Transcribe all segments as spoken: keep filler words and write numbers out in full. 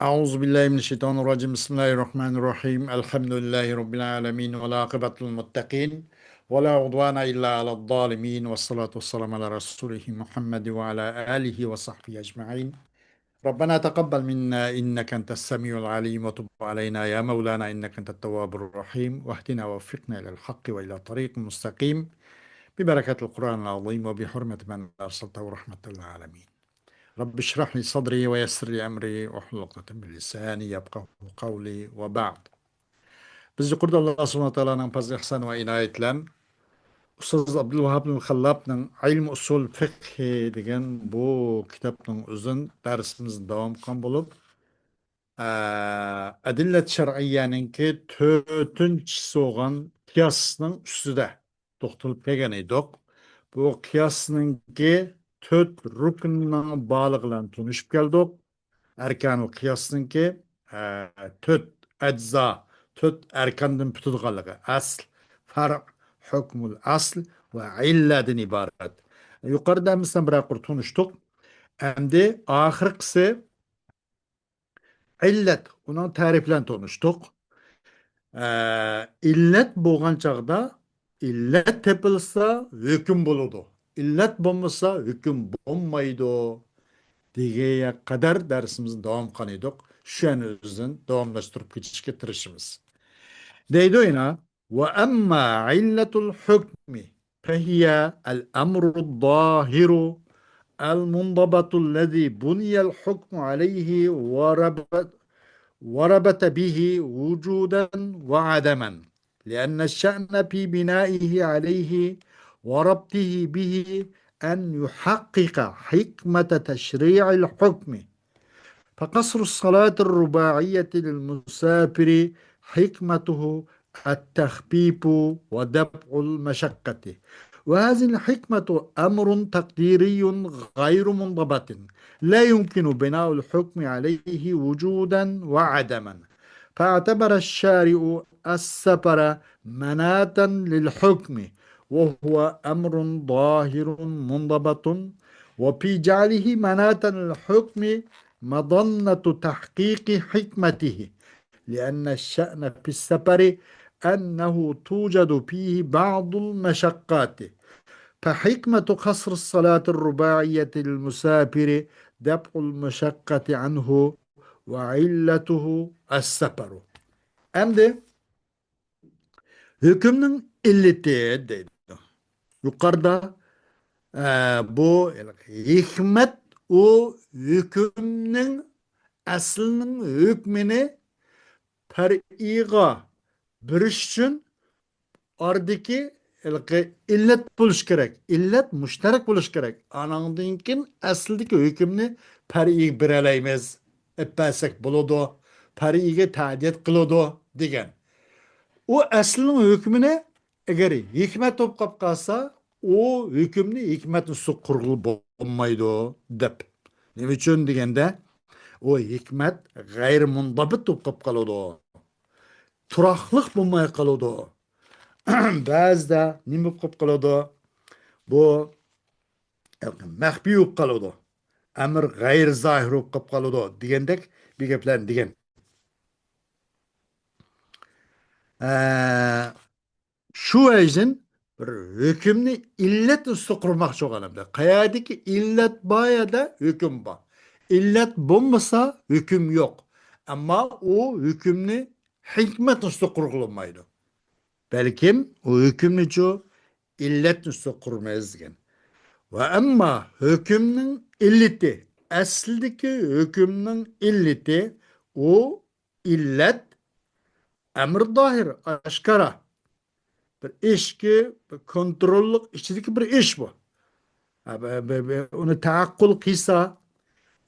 أعوذ بالله من الشيطان الرجيم. بسم الله الرحمن الرحيم. الحمد لله رب العالمين، والعاقبة للمتقين، ولا عدوان إلا على الظالمين، والصلاة والسلام على رسوله محمد وعلى آله وصحبه أجمعين. ربنا تقبل منا إنك أنت السميع العليم، وتب علينا يا مولانا إنك أنت التواب الرحيم، واهدنا ووفقنا إلى الحق وإلى طريق مستقيم، ببركة القرآن العظيم وبحرمة من أرسلته رحمة للعالمين. رب اشرح لي صدري ويسر لي أمري واحلل عقدة من لساني يفقهوا قولي، وبعد. بىز يۇقىرىدا ئاللا سۇبھانەھۇ ۋە تائالانىڭ پەزلى، ئېھسان ۋە ئىنايىتى بىلەن ئۇستاز ئابدۇلۋاھاب خەللاپنىڭ ئىلمى ئۇسۇل فىقھى دېگەن بۇ كىتابنىڭ ئۆزىدىن دەرسىمىزنى داۋام قىلغان بولۇپ، ئە، ئەدىللەت شەرئىيەنىڭكى تۆتىنچىسى بولغان قىياسنىڭ ئۈستىدە توختىلىپ كەلگەن ئىدۇق. بۇ قىياسنىڭكى تۆت رۇكنىنىڭ بارلىقى بىلەن تونۇشۇپ كەلدۇق. ئەركانۇل قىياسنىڭكى، ئە، تۆت ئەجزا، تۆت ئەركاندىن پۈتىدىغانلىقى، ئەسل، فەرئ، ھۆكمۇل ئەسل ۋە ئىللەدىن ئىبارەت. يۇقىرىدا ھەممىسىنى بىرەر قۇر تونۇشتۇق. ئەمدى ئاخىرقىسى ئىللەت، ئۇنىڭ تەرىپى بىلەن تونۇشتۇق. ئە، ئىللەت بولغان چاغدا ئىللەت تېپىلسا ھۆكۈم بولىدۇ. ئىللەت بولمىسا ھۆكۈم بولمايدۇ. دېگەنگە قەدەر دەرسىمىزنى داۋام قىلغان ئىدۇق. شۇ يەرنى ئۆزىدىن داۋاملاشتۇرۇپ كېتىشكە تىرىشىمىز. دەيدۇ يەنە، وأما علة الحكم فهي الأمر الظاهر المنضبط الذي بني الحكم عليه وربط، وربط به وجودا وعدما، لأن الشأن في بنائه عليه وربطه به أن يحقق حكمة تشريع الحكم. فقصر الصلاة الرباعية للمسافر حكمته التخفيف ودفع المشقة، وهذه الحكمة أمر تقديري غير منضبط، لا يمكن بناء الحكم عليه وجودا وعدما، فاعتبر الشارع السفر مناطا للحكم، وهو أمر ظاهر منضبط، وفي جعله مناطا للحكم مظنة تحقيق حكمته، لأن الشأن في السفر أنه توجد فيه بعض المشقات، فحكمة قصر الصلاة الرباعية للمسافر دفع المشقة عنه، وعلته السفر. ئەمدى ھۆكۈمنىڭ ئىللىتى دەيدۇ. يۇقىرىدا، ئە، بۇ ھېكمەت، ئۇ ھۆكۈمنىڭ ئەسلىنىڭ ھۆكمىنى پەرئىيغا بېرىش ئۈچۈن ئارىدىكى ھېلىقى ئىللەت بولۇش كېرەك. ئىللەت مۇشتەرەك بولۇش كېرەك. ئاناندىن كېيىن ئەسلىدىكى ھۆكۈمنى پەرئىيگە بېرەلەيمىز. ئېلىپ بەرسەك بولىدۇ. پەرئىيگە تەدىيەت قىلىدۇ دېگەن. ئۇ ئەسلىنىڭ ھۆكمىنى ئەگەر ھېكمەت بولۇپ قاپ قالسا، ئۇ ھۆكۈمنى ھېكمەتنىڭ ئۈستىگە قۇرغىلى بولمايدۇ دەپ. نېمە ئۈچۈن دېگەندە، ئۇ ھېكمەت غەيرىي مۇنزەبىت بولۇپ قاپ قالىدۇ. تۇراقلىق بولماي قالىدۇ. بەزىدە نېمە بولۇپ قاپ قالىدۇ؟ بۇ مەخپىي بولۇپ قالىدۇ. ئەمر غەيرىي زاھىر بولۇپ قاپ قالىدۇ دېگەندەك بىر گەپلەرنى دېگەن. ئە، شۇ ۋەجىدىن بىر ھۆكۈمنى ئىللەت ئۈستىدە قۇرماقچى بولغان ئەمدى. قەيەردىكى ئىللەت بار يەردە ھۆكۈم بار. ئىللەت بولمىسا ھۆكۈم يوق. ئەمما ئۇ ھۆكۈمنى ھېكمەت ئۈستىدە قۇرغىلى بولمايدۇ. بەلكىم ئۇ ھۆكۈمنىچۇ ئىللەت ئۈستىدە قۇرىمىز دېگەن. ۋە ئەمما ھۆكۈمنىڭ ئىللىتى، ئەسلىدىكى ھۆكۈمنىڭ ئىللىتى، ئۇ ئىللەت ئەمر زاھىر، ئاشكارا. بىر ئىشكى، بىر كونتروللۇق ئىچىدىكى بىر ئىش بۇ. ھە، بە-، بە-، بە-، ئۇنى تەئەققۇل قىلسا،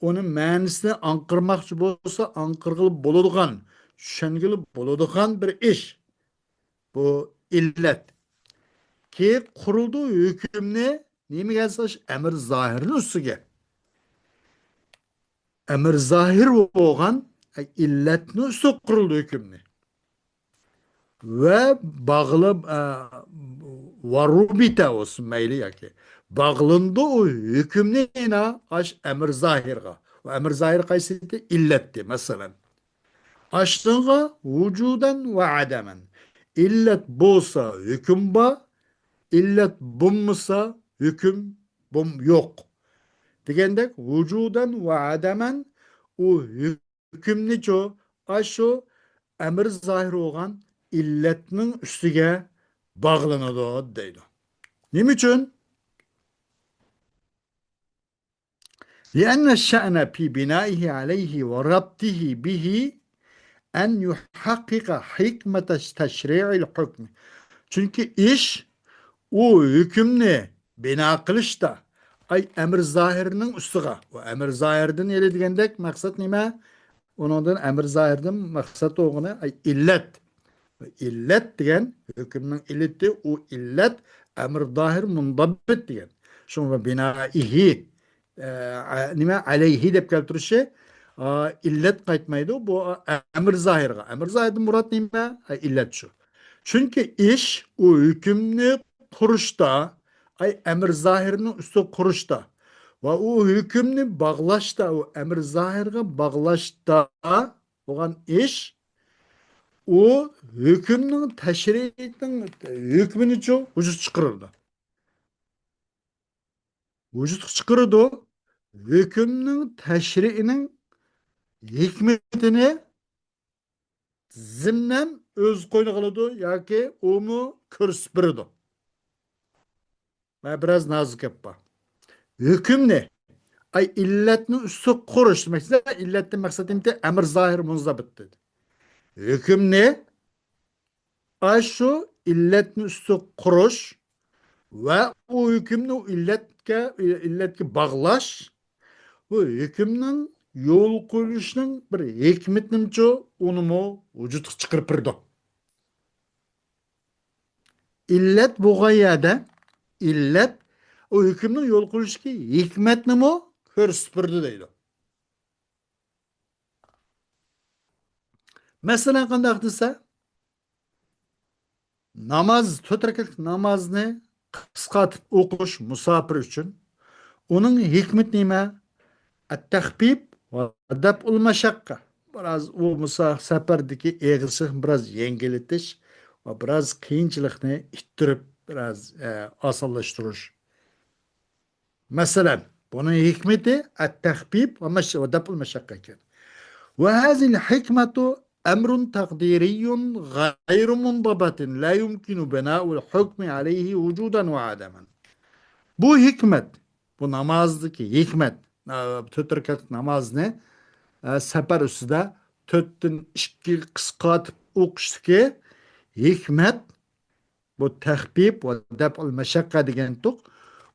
ئۇنى مەنىسىنى ئاڭقىرماقچى بولسا، ئاڭقىرغىلى بولىدىغان، چۈشەنگىلى بولىدىغان بىر ئىش. بۇ ئىللەت. كېيىن قۇرۇلدى ھۆكۈمنى نېمىگە ئاساس؟ ئەمر زاھىرنىڭ ئۈستىگە. ئەمر زاھىر بولغان ئىللەتنىڭ ئۈستىگە قۇرۇلدى ھۆكۈمنى. ۋە باغلىنىپ، ئە، ۋە رۇبىتە بولسۇن مەيلى ياكى. باغلىنىدۇ ئۇ ھۆكۈمنى يەنە ئاش ئەمر زاھىرغا. بۇ ئەمر زاھىر قايسى ئىدى؟ ئىللەتتى، مەسىلەن. ئاشۇنىڭغا ۋۇجۇدەن ۋە ئادەمەن. ئىللەت بولسا ھۆكۈم بار، ئىللەت بولمىسا ھۆكۈم بولم-، يوق. دېگەندەك، ۋۇجۇدەن ۋە ئادەمەن، ئۇ ھۆكۈمنىچۇ ئاشۇ ئەمر زاھىر بولغان ئىللەتنىڭ ئۈستىگە باغلىنىدۇ دەيدۇ. نېمە ئۈچۈن؟ لأن الشأن في بنائه عليه وربطه به أن يحقق حكمة تشريع الحكم. چۈنكى ئىش ئۇ ھۆكۈمنى بىنا قىلىشتا، ئاي، ئەمر زاھىرنىڭ ئۈستىغا، ئۇ ئەمر زاھىردىن ئېلى دېگەندەك مەقسەت نېمە؟ ئۇنىڭدىن ئەمر زاھىردىن مەقسەت بولغىنى، ئاي، ئىللەت. ئىللەت دېگەن ھۆكۈمنىڭ ئىللىتى، ئۇ ئىللەت ئەمر زاھىر مۇنزەبىت دېگەن. شۇڭا بىنائىھى، ئە، ئە، نېمە، ئەلەيھى دەپ كەلتۈرۈشى، ئا، ئىللەت قايتمايدۇ. بۇ ئەمر زاھىرغا. ئەمر زاھىردىن مۇراد نېمە؟ ئە، ئىللەت شۇ. چۈنكى ئىش ئۇ ھۆكۈمنى قۇرۇشتا، ئاي، ئەمر زاھىرنىڭ ئۈستىگە قۇرۇشتا ۋە ئۇ ھۆكۈمنى باغلاشتا، ئۇ ئەمر زاھىرغا باغلاشتا بولغان ئىش، ئۇ ھۆكۈمنىڭ، تەشرىئىنىڭ ھۆكمىنىچۇ ۋۇجۇدقا چىقىرىدۇ. ۋۇجۇدقا چىقىرىدۇ. ھۆكۈمنىڭ، تەشرىئىنىڭ ھېكمىتىنى زىمنەن ئۆز قوينىغا ئالىدۇ ياكى ئۇمۇ كۆرسىتىپ بېرىدۇ. مانا بىراز نازۇك گەپ بار. ھۆكۈمنى، ئاي، ئىللەتنى ئۈستىگە قۇرۇش دېمەكچىدە، ئىللەتتىن مەقسەت نېمىدى؟ ئەمر زاھىر مۇنزەبىت دېدى. ھۆكۈمنى ئاشۇ ئىللەتنى ئۈستىگە قۇرۇش ۋە ئۇ ھۆكۈمنى ئىللەتكە، ئىللەتكە باغلاش، بۇ ھۆكۈمنىڭ يول قويۇلۇشىنىڭ بىر ھېكمىتىنىچۇ ئۇنىمۇ ۋۇجۇدقا چىقىرىپ بېرىدۇ. ئىللەت بولغان يەردە ئىللەت ئۇ ھۆكۈمنىڭ يول قويۇلۇشىدىكى ھېكمەتنىمۇ كۆرسىتىپ بېرىدۇ دەيدۇ. مەسىلەن، قانداق دېسە، ناماز، تۆت رەكەتلىك نامازنى قىسقارتىپ ئوقۇش مۇساپىر ئۈچۈن. ئۇنىڭ ھېكمىتى نېمە؟ التخفيف ودفع المشقة. بىراز ئۇ مۇسا-، سەپەردىكى ئېغىرچىلىقنى بىراز يەڭگىللىتىش ۋە بىراز قىيىنچىلىقنى ئىتتىرىپ، بىراز، ئە، ئاسانلاشتۇرۇش. مەسىلەن، بۇنىڭ ھېكمىتى التخفيف ودفع المشقة ئىكەن. وهذه الحكمة أمر تقديري غير منضبط لا يمكن بناء الحكم عليه وجودا وعدما. بۇ ھېكمەت، بۇ نامازدىكى ھېكمەت، ئە، تۆت رەكەتلىك نامازنى، ئە، سەپەر ئۈستىدە تۆتتىن ئىككىگە قىسقارتىپ ئوقۇشتىكى ھېكمەت، بۇ تەخپىپ ۋە دەپئۇل مەشەققە دېگەنتۇق.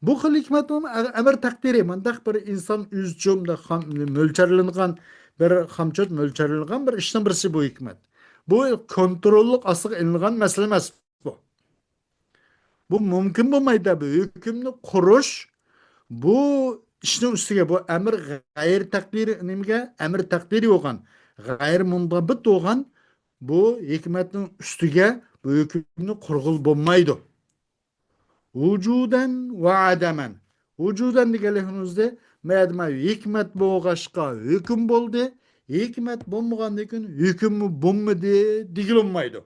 بۇ خىل ھېكمەت ئەمر تەقدىرىي، مۇنداق بىر ئىنسان ئۆزىچە مۇنداق خام-، مۆلچەرلىنىدىغان، بىر خامچوت مۆلچەرلىنىدىغان بىر ئىشنىڭ بىرسى بۇ ھېكمەت. بۇ كونتروللۇق ئاستىغا ئېلىنغان مەسىلە ئەمەس بۇ. بۇ مۇمكىن بولمايدۇ. بۇ ھۆكۈمنى قۇرۇش، بۇ ئىشنىڭ ئۈستىگە، بۇ ئەمر غەيرىي تەقدىرىي، نېمىگە؟ ئەمر تەقدىرىي بولغان، غەيرىي مۇنزەبىت بولغان بۇ ھېكمەتنىڭ ئۈستىگە بۇ ھۆكۈمنى قۇرغىلى بولمايدۇ. ۋۇجۇدەن ۋە ئادەمەن. ۋۇجۇدەن دېگەنلىكىمىزدە، مەدىما ھېكمەت بولغاچقا ھۆكۈم بولدى، ھېكمەت بولمىغاندىن كېيىن ھۆكۈممۇ بولمىدى دېگىلى بولمايدۇ.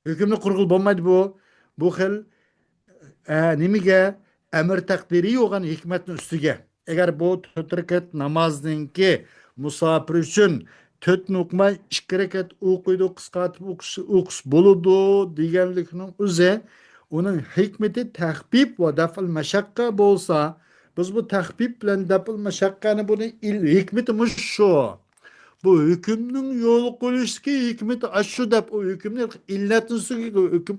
ھۆكۈمنى قۇرغىلى بولمايدۇ بۇ. بۇ خىل، ئە، نېمىگە؟ ئەمر تەقدىرىي بولغان ھېكمەتنىڭ ئۈستىگە. ئەگەر بۇ تۆت رەكەت نامازنىڭكى مۇساپىر ئۈچۈن تۆتنى ئوقۇماي، ئىككى رەكەت ئوقۇيدۇ، قىسقارتىپ ئوقۇش، ئوقۇش بولىدۇ دېگەنلىكنىڭ ئۆزى، ئۇنىڭ ھېكمىتى تەخپىپ ۋە دەفئۇل مەشەققە بولسا، بىز بۇ تەخپىپ بىلەن دەفئۇل مەشەققەنى بۇنى ئىل-، ھېكمىتى مۇشۇ. بۇ ھۆكۈمنىڭ يولغا قويۇلۇشتىكى ھېكمىتى ئاشۇ دەپ، ئۇ ھۆكۈمنى ئىللەتنىڭ ئۈستىگە ھۆكۈم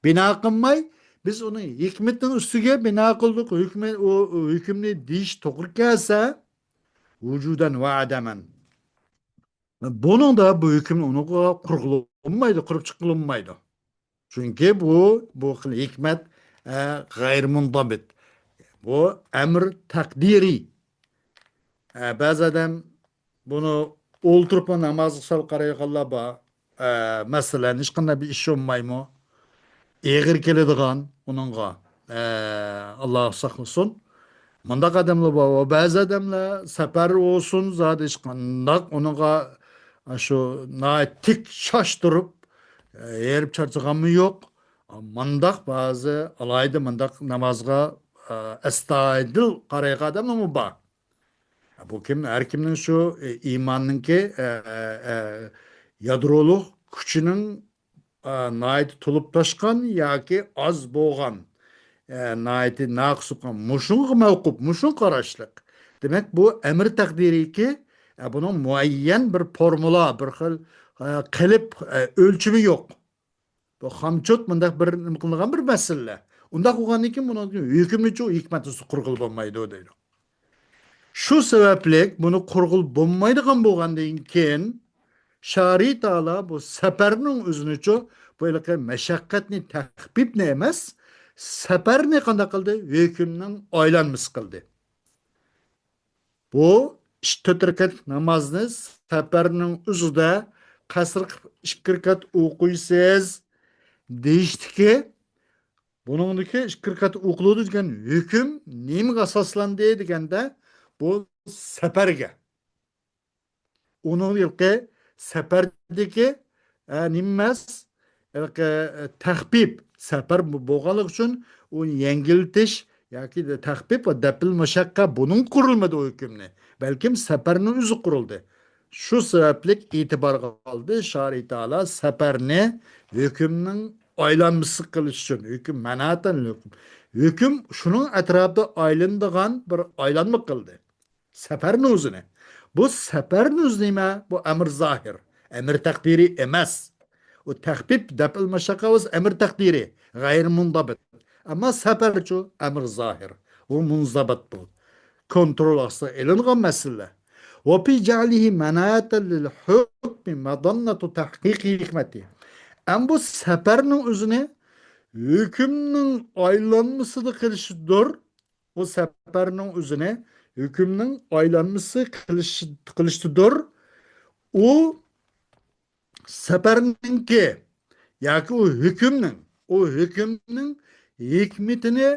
بىنا قىلماي، بىز ئۇنى ھېكمىتىنىڭ ئۈستىگە بىنا قىلدۇق، ھۆكمى-، ئۇ، ئۇ ھۆكۈمنى دېيىش توغرا كەلسە، ۋۇجۇدەن ۋە ئادەمەن. بۇنىڭدا بۇ ھۆكۈم ئۇنىڭغا قۇرغىلى بولمايدۇ، قۇرۇپ چىققىلى بولمايدۇ. چۈنكى بۇ، بۇ خىل ھېكمەت، ئە، غەيرىي مۇنزەبىت. بۇ ئەمر تەقدىرىي. ئە، بەزى ئادەم بۇنى ئولتۇرۇپلا نامازغا سەل قارايدىغانلار بار. ئە، مەسىلەن، ھېچقانداق بىر ئىش بولمايمۇ؟ ئېغىر كېلىدىغان ئۇنىڭغا. ئە، ئاللا ساقلىسۇن. مۇنداق ئادەملەر بار، ۋە بەزى ئادەملەر سەپەر بولسۇن، زادى ھېچقانداق ئۇنىڭغا شۇ ناھايىتى تىك شاش تۇرۇپ، ئە، ھېرىپ چارچىغانمۇ يوق. مۇنداق بەزى ئالاھىدە مۇنداق نامازغا، ئە، ئەستايىدىل قارايدىغان ئادەملەرمۇ بار. بۇ كىم؟ ھەر كىمنىڭ شۇ، ئە، ئىماننىڭكى، ئە، ئە، ئە، يادرولۇق كۈچىنىڭ، ئە، ناھايىتى تولۇپ تاشقان ياكى ئاز بولغان، ئە، ناھايىتى ناقىس بولغان، مۇشۇنىڭغا مەۋقۇپ، مۇشۇنىڭغا قاراشلىق. دېمەك، بۇ ئەمر تەقدىرىيكى، ئە، بۇنىڭ مۇئەييەن بىر فورمۇلا، بىر خىل، ئە، قېلىپ، ئە، ئۆلچىمى يوق. بۇ خامچوت مۇنداق بىر نېمە قىلىنغان بىر مەسىلە. ئۇنداق بولغاندىن كېيىن بۇنىڭ ھۆكمىچۇ ھېكمەتنى قۇرغىلى بولمايدۇ دەيدۇ. شۇ سەۋەبلىك بۇنى قۇرغىلى بولمايدىغان بولغاندىن كېيىن شارى تائالا بۇ سەپەرنىڭ ئۆزىنىچۇ، بۇ ھېلىقى مەشەققەتنى، تەخپىپنى ئەمەس، سەپەرنى قانداق قىلدى؟ ھۆكۈمنىڭ ئايلانمىسى قىلدى. بۇ ئىش تۆت رەكەتلىك نامازنى سەپەرنىڭ ئۆزىدە قەسىر قىلىپ ئىككى رەكەت ئوقۇيسىز دېيىشتىكى، بۇنىڭدىكى ئىككى رەكەت ئوقۇلىدۇ دېگەن ھۆكۈم نېمىگە ئاساسلاندى دېگەندە، بۇ سەپەرگە. ئۇنىڭ ھېلىقى سەپەردىكى، ئە، نېمە ئەمەس، ھېلىقى، ئە، تەخپىپ، سەپەر بولغانلىقى ئۈچۈن ئۇنى يەڭگىللىتىش ياكى تەخپىپ ۋە دەپئىل مۇشەققە بۇنىڭ قۇرۇلمىدى ئۇ ھۆكۈمنى. بەلكىم سەپەرنىڭ ئۆزى قۇرۇلدى. شۇ سەۋەبلىك ئېتىبارغا ئالدى شارى تائالا سەپەرنى ھۆكۈمنىڭ ئايلانمىسى قىلىش ئۈچۈن. ھۆكۈم مەناتەن ھۆكۈم. ھۆكۈم شۇنىڭ ئەتراپىدا ئايلىنىدىغان بىر ئايلانما قىلدى. سەپەرنى ئۆزىنى. بۇ سەپەرنى ئۆزى نېمە؟ بۇ ئەمر زاھىر. ئەمر تەقدىرىي ئەمەس. ئۇ تەخپىپ، دەپئىل مۇشەققە بولسا ئەمر تەقدىرىي، غەيرىي مۇنزەبىت. ئەمما سەپەرچۇ؟ ئەمر زاھىر. ئۇ مۇنزەبىت بۇ. كونترول ئاستىغا ئېلىنغان مەسىلە. وفي جعله مناة للحكم مظنة تحقيق حكمته. ئەم بۇ سەپەرنىڭ ئۆزىنى ھۆكۈمنىڭ ئايلانمىسىدا قىلىشىدۇر. ئۇ سەپەرنىڭ ئۆزىنى ھۆكۈمنىڭ ئايلانمىسى قىلىش-، قىلىشتىدۇر. ئۇ سەپەرنىڭكى ياكى ئۇ ھۆكۈمنىڭ، ئۇ ھۆكۈمنىڭ ھېكمىتىنى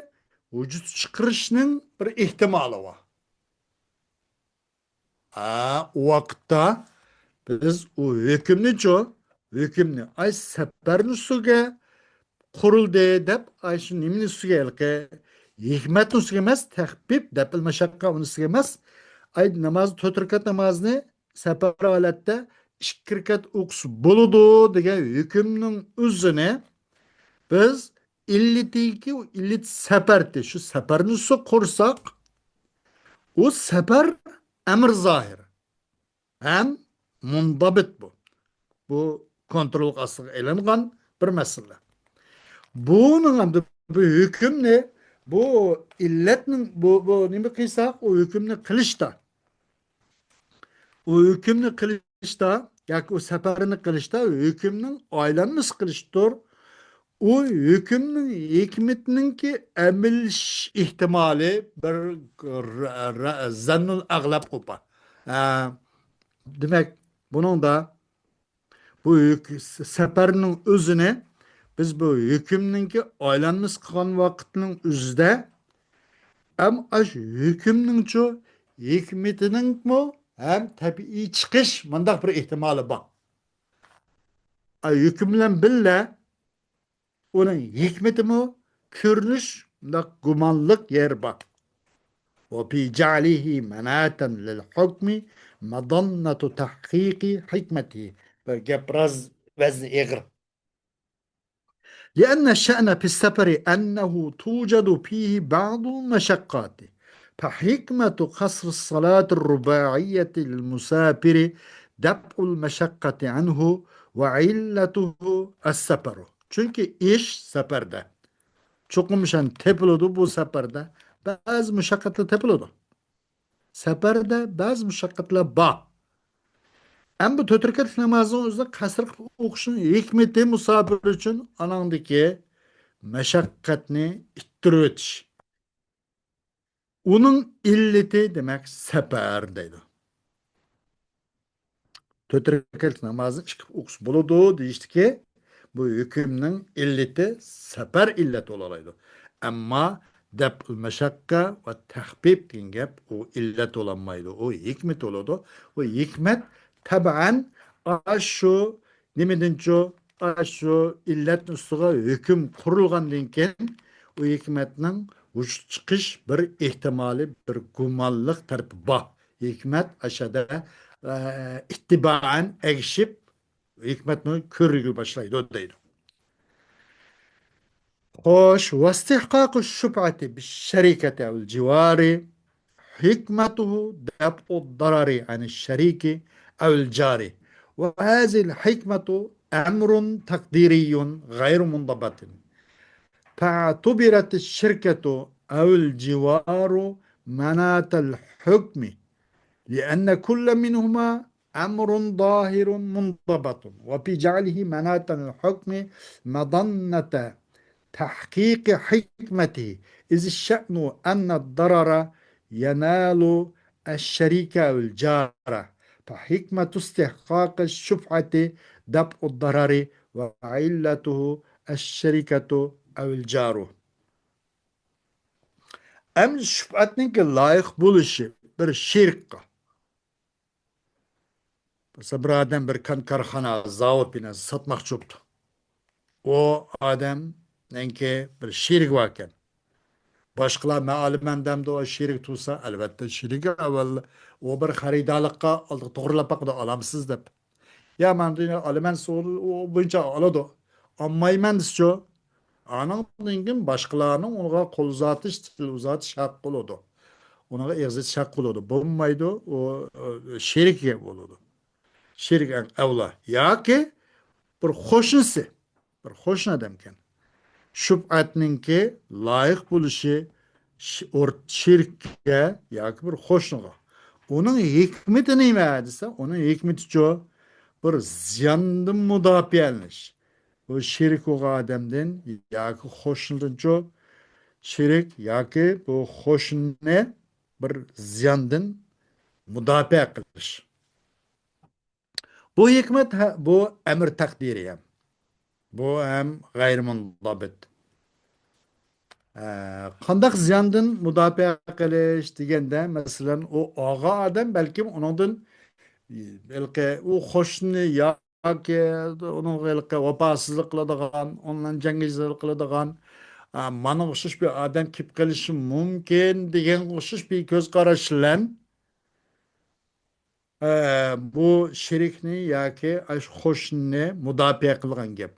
ۋۇجۇدقا چىقىرىشنىڭ بىر ئېھتىمالى بار. ھە، ئۇ ۋاقىتتا بىز ئۇ ھۆكۈمنىچۇ، ھۆكۈمنى، ئاي، سەپەرنىڭ ئۈستىگە قۇرۇلدى دەپ، ئاي، شۇ نېمىنىڭ ئۈستىگە، ھېلىقى ھېكمەتنىڭ ئۈستىگە ئەمەس، تەخپىپ، دەپئىل مۇشەققە ئۇنىڭ ئۈستىگە ئەمەس. ئاي، ناماز، تۆت رەكەت نامازنى سەپەر ھالەتتە ئىككى رەكەت ئوقۇسا بولىدۇ دېگەن ھۆكۈمنىڭ ئۆزىنى بىز ئىللىتىكى، ئىللىت سەپەرتى، شۇ سەپەرنى سۇ قۇرساق، ئۇ سەپەر ئەمر زاھىر ھەم مۇنزەبىت بۇ. بۇ كونترول ئاستىغا ئېلىنغان بىر مەسىلە. بۇنىڭ ئەمدى بۇ ھۆكۈمنى، بۇ ئىللەتنىڭ، بۇ، بۇ نېمە قىلساق، ئۇ ھۆكۈمنى قىلىشتا، ئۇ ھۆكۈمنى قىلىشتا ياكى ئۇ سەپەرنى قىلىشتا ھۆكۈمنىڭ ئايلانمىسى قىلىشتۇر. ئۇ ھۆكۈمنىڭ ھېكمىتىنىڭكى ئەمەلىيلىشىش ئېھتىمالى بىر رە-، رە-، زەننۇل ئەغلەب قوپا. ئە، دېمەك، بۇنىڭدا بۇ ھۆك-، سەپەرنىڭ ئۆزىنى بىز بۇ ھۆكۈمنىڭكى ئايلانمىسى قىلغان ۋاقىتنىڭ ئۆزىدە ھەم ئاش ھۆكۈمنىڭچۇ ھېكمىتىنىڭمۇ ھەم تەبىئىي چىقىش مۇنداق بىر ئېھتىمالى بار. ئاي ھۆكۈم بىلەن بىللە ئۇنىڭ ھېكمىتىمۇ كۆرۈنۈش مۇنداق گۇمانلىق يەر بار. وفي جعله مناة للحكم مظنة تحقيق حكمته. بىر گەپ بىراز ۋەزنى ئېغىر. لأن الشأن في السفر أنه توجد فيه بعض المشقات، فحكمة قصر الصلاة الرباعية للمسافر دفع المشقة عنه وعلته السفر. چۈنكى ئىش سەپەردە چوقۇم شەن تېپىلىدۇ، بۇ سەپەردە بەزى مۇشەققەتلەر تېپىلىدۇ. سەپەردە بەزى مۇشەققەتلەر بار. ئەمما بۇ تۆت رەكەتلىك نامازنىڭ ئۆزىدە قەسىر قىلىپ ئوقۇشنىڭ ھېكمىتى مۇساپىر ئۈچۈن ئاناڭدىكى مەشەققەتنى ئىتتىرىۋېتىش. ئۇنىڭ ئىللىتى، دېمەك، سەپەر دەيدۇ. تۆت رەكەتلىك نامازنى ئىككى قىلىپ ئوقۇسا بولىدۇ دېيىشتىكى بۇ ھۆكۈمنىڭ ئىللىتى سەپەر ئىللەت بولالايدۇ. ئەمما دەپئۇل مەشەققە ۋە تەخپىپ دېگەن گەپ، ئۇ ئىللەت بولالمايدۇ، ئۇ ھېكمەت بولىدۇ. ئۇ ھېكمەت تەبەئەن ئاشۇ نېمىدىنچۇ، ئاشۇ ئىللەتنىڭ ئۈستىگە ھۆكۈم قۇرۇلغاندىن كېيىن، ئۇ ھېكمەتنىڭ ۋۇجۇدقا چىقىش بىر ئېھتىمالى، بىر گۇمانلىق تەرىپى بار. ھېكمەت ئاشۇ يەردە، ئە، ئىتتىبائەن ئەگىشىپ، ھېكمەتنى كۆرۈلگىلى باشلايدۇ دەيدۇ. خوش، واستحقاق الشفعة بالشركة أو الجوار حكمته دفع الضرر عن الشريك أو الجار، وهذه الحكمة أمر تقديري غير منضبط، فاعتبرت الشركة أو الجوار مناط الحكم، لأن كل منهما أمر ظاهر منضبط، وفي جعله مناط الحكم مظنة تحقيق حكمته، إذ الشأن أن الضرر ينال الشريك أو الجار، فحكمة استحقاق الشفعة دفع الضرر وعلته الشركة أو الجار. ئەمدى شۈپئەتنىڭكى لايىق بولۇشى بىر شېرىكقا. مەسىلەن، بىر ئادەم بىر كان كارخانا، زاۋۇت بىناسى ساتماقچى بوپتۇ. ئۇ ئادەمنىڭكى بىر شېرىكى باركەن. باشقىلار مەن ئالىمەن دەمدۇ، ئۇ شېرىك تۇرسا، ئەلۋەتتە شېرىكى ئەۋۋەل ئۇ بىر خېرىدارلىققا ئالدى توغرىلاپ باقىدۇ، ئالامسىز دەپ. يا مەن دېگەن ئالىمەن، ئۇ بويىچە ئالىدۇ. ئالمايمەن دېسىچۇ، ئانىڭدىن كېيىن باشقىلارنىڭ ئۇنىڭغا قول ئۇزاتىش، تىل ئۇزاتىش ھەققى بولىدۇ. ئۇنىڭغا ئېغىز ئېچىش ھەققى بولىدۇ. بولمايدۇ، ئۇ، ئۇ شېرىكى بولىدۇ. شېرىك ئەڭ ئەۋلا. ياكى بىر قوشنىسى، بىر قوشنا ئادەمكەن. شۈپئەتنىڭكى لايىق بولۇشى ش-، ئور-، شېرىككە ياكى بىر قوشنىغا. ئۇنىڭ ھېكمىتى نېمە دېسە، ئۇنىڭ ھېكمىتىچۇ، بىر زىياندىن مۇداپىئەلىنىش. بۇ شېرىك بولغان ئادەمدىن ياكى قوشنىدىنچۇ، شېرىك ياكى بۇ قوشنىنى بىر زىياندىن مۇداپىئە قىلىش. بۇ ھېكمەت ھە-، بۇ ئەمر تەقدىرىي ھەم. بۇ ھەم غەيرىي مۇنزەبىت. ئە، قانداق زىياندىن مۇداپىئە قىلىش دېگەندە، مەسىلەن، ئۇ ئالغان ئادەم بەلكىم ئۇنىڭدىن ھېلىقى ئۇ قوشنىنى ياكى ئۇنىڭغا ھېلىقى ۋاپاسىزلىق قىلىدىغان، ئۇنىڭ جەڭگىچىلىك قىلىدىغان، ئە، ماڭا ئوخشاش بىر ئادەم كېلىپ قېلىشى مۇمكىن دېگەنگە ئوخشاش بىر كۆز قاراش بىلەن، ئە، بۇ شېرىكنى ياكى ئاشۇ قوشنىنى مۇداپىئە قىلغان گەپ.